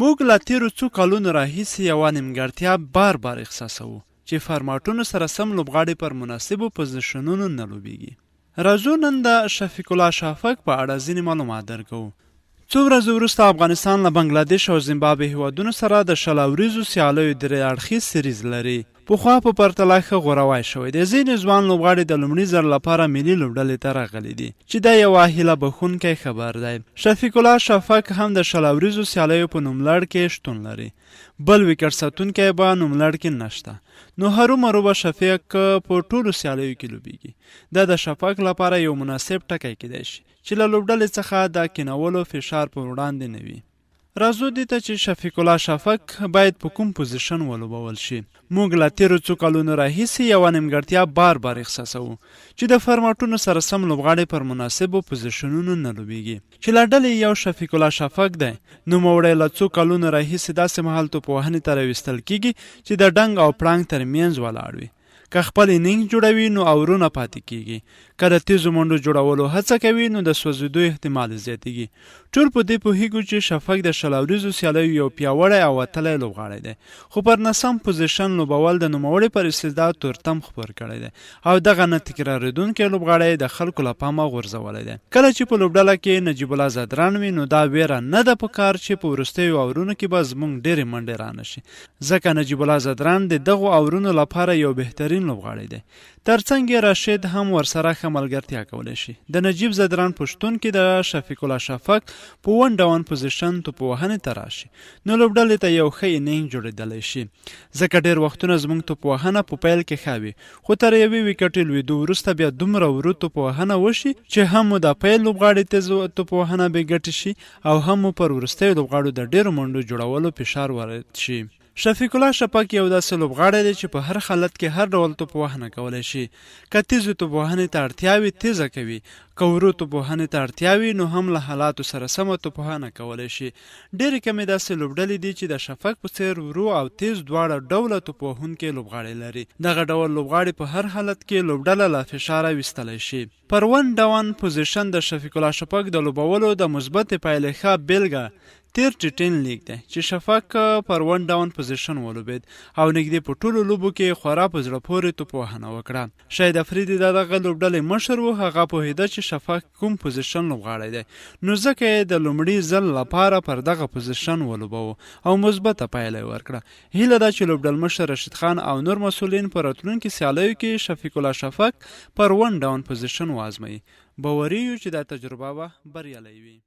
موږ له تېرو څو کلونو راهیسې یوه نیمګړتیا بار بار احساسوو چې فارماټونو سره سم لوبغاړي پر مناسبو پوزیشنونو نه لوبیږي. راځو نن د شفیق الله شافق په اړه ځینې معلومات درکوو. څو ورځې وروسته افغانستان له بنګلادیش او زیمبابوې هېوادونو سره د 20 اوریزو سیالیو درې اړخیز سیریز لري. پخوا په پرتله ښه غوراوی شوی دی. ځینې ځوان لوبغاړي د لومړي ځل لپاره ملي لوبډلې ته راغلي دي، چې دا یوه هیله بښونکی خبر دی. شفیق الله شفق هم د 20 اوریزو سیالیو په نوملړ کې شتون لري. بل ویکټ ساتونکی به نوملړ کې نشته، نو هرومرو به شفیق په ټولو سیالیو کې لوبیږي. دا د شفق لپاره یو مناسب ټکی کیدای شي، چې له لوبډلې څخه د کینولو فشار پر وړاندې نه وي. راځو دې ته چې شفیق الله شفق باید په کوم پوزیشن ولوبول شي. موږ له تېرو څو کلونو راهیسې یوه نیمګړتیا بار بار احساسوو چې د فارمټونو سره سم لوبغاړي پر مناسبو پوزیشنونو نه لوبیږي، چې له ډلې یو شفیق الله شفق دی. نوموړی له څو کلونو راهیسې داسې مهال توپوهنې ته راویستل کیږي چې د ډنګ او پړانګ ترمنځ ولاړ وي. که خپل انینګ جوړوي نو اورونه پاتې کیږي، که د تیزو منډو جوړولو هڅه کوي نو د سوځیدو احتمال یې زیاتیږي. ټول په دې پوهیږو چې شفق د 20 اوریزو سیالیو یو پیاوړی او وتلی لوبغاړی دی، خو پر ناسم پوزیشن لوبول د نوموړي پر استعداد تورتم خپور کړی دی او دغه نه تکراریدونکی لوبغاړی یې د خلکو له پامه غورځولی دی. کله چې په لوبډله کې نجیب الله ځدراڼ وي نو دا ویره نه ده په کار چې په وروستیو اورونو کې به زمونږ ډیرې منډې رانه شي، ځکه نجیب الله ځدراڼ د دغو اورونو لپاره یو بهترین لوبغاړی دی. ترڅنګ یې راشد هم ورسره ښه ملګرتیا کولی شي. د نجیب ځدراڼ په شتون کې د شفیق الله شفق په ون ډاون پوزیشن توپوهنې ته راشي نو لوبډلې ته یو ښه انینګ جوړېدلی شي، ځکه ډېر وختونه زموږ توپوهنه په پیل کې ښه وي، خو تر یوې ویکټې لوېدو وروسته بیا دومره ورو توپوهنه وشي چې هم مو د پیل لوبغاړي تېز توپوهنه بې ګټې شي او هم مو پر وروستیو لوبغاړو د ډېرو منډو جوړولو فشار وارد شي. شفیق الله شفق یو داسې لوبغاړی دی چې په هر حالت کې هر ډول توپوهنه کولی شي. که تیزې توپوهنې ته اړتیا وي، تیزه کوي، که ورو توپوهنې ته اړتیا وي نو هم له حالاتو سره سمه توپوهنه کولی شي. ډېرې کمې داسې لوبډلې دي چې د شفق په څېر ورو او تیز دواړه ډوله توپوهونکي لوبغاړي لري. دغه ډول لوبغاړي په هر حالت کې لوبډله له فشاره ویستلی شي. پر ون ډاون پوزیشن د شفیق الله شفق د لوبولو د مثبتې پایلې ښه بېلګه تېر ټي ټین لیګ دی چې شفق پر ون ډاون پوزیشن ولوبېد او نږدې په ټولو لوبو کې خورا په زړه پورې توپوهنه وکړه. شاهد افریدي د دغه لوبډلې مشر و، هغه پوهېده چې شفق کوم پوزیشن لوبغاړی دی، نو ځکه یې د لومړي ځل لپاره پر دغه پوزیشن ولوباوه او مثبته پایله یې ورکړه. هیله ده چې لوبډلمشر رشید خان او نور مسؤلین په راتلونکي سیالیو کې شفیق الله شفق پر ون ډاون پوزیشن وازمایي. باوري یو چې دا تجربه به بریالۍ وي.